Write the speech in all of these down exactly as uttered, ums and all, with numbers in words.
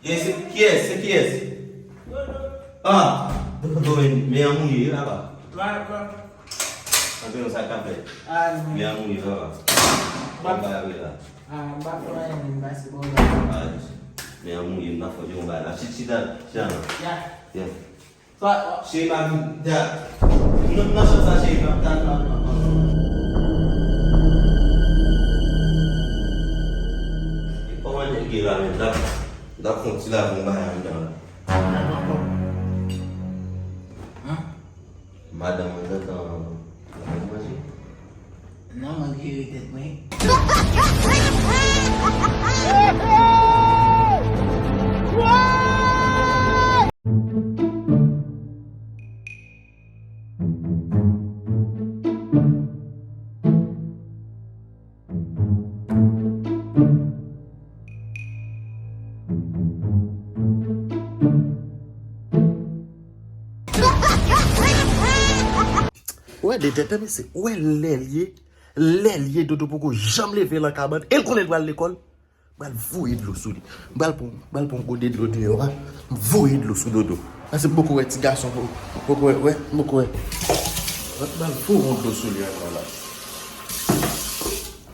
Yes, se kiyès? Se kiyès? Ah, dodo, men, men an mouye, wi, papa. Antre nan sa k ap fèt. Men an mouye, papa. Ban m bay avè la. Ah, m pa fè anyen, men m pase bò la. Ah, men an mouye, m nan fò di yon bagay la. Chita, chita, chita nan. Ya. Ya. Cheri, m ap vin, ya. Nan, nan chanm sa, cheri, m ap tann, m ap, m ap, m ap. E kòman nèg ye la, menm? L ap, l ap fè yon ti lave yon bagay anndan la. Madanm mwen gentan manje. Non, mwen jere tèt mwen. Ou wè de tèt, mesye, ou wè lè l ye, lè l ye, Dodo poko janm leve nan kabann, e l konnen l pral lekòl. M pral voye dlo sou li. M pral pran, m pral pran gode dlo deyò a. M voye dlo sou Dodo. Paske m poko wè ti gason, poko, poko wè, wè, m poko wè. M pral voye yon dlo sou li ankò la.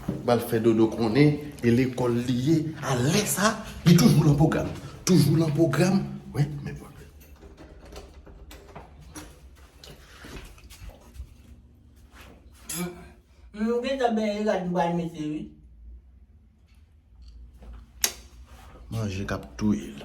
M pral fè Dodo konnen, e lekòl li ye, a lè sa, li toujou nan pwogram. Toujou nan pwogram. Wè, men bon. M, m gentan benyen rad m pral mete, wi. Manje k ap touye l.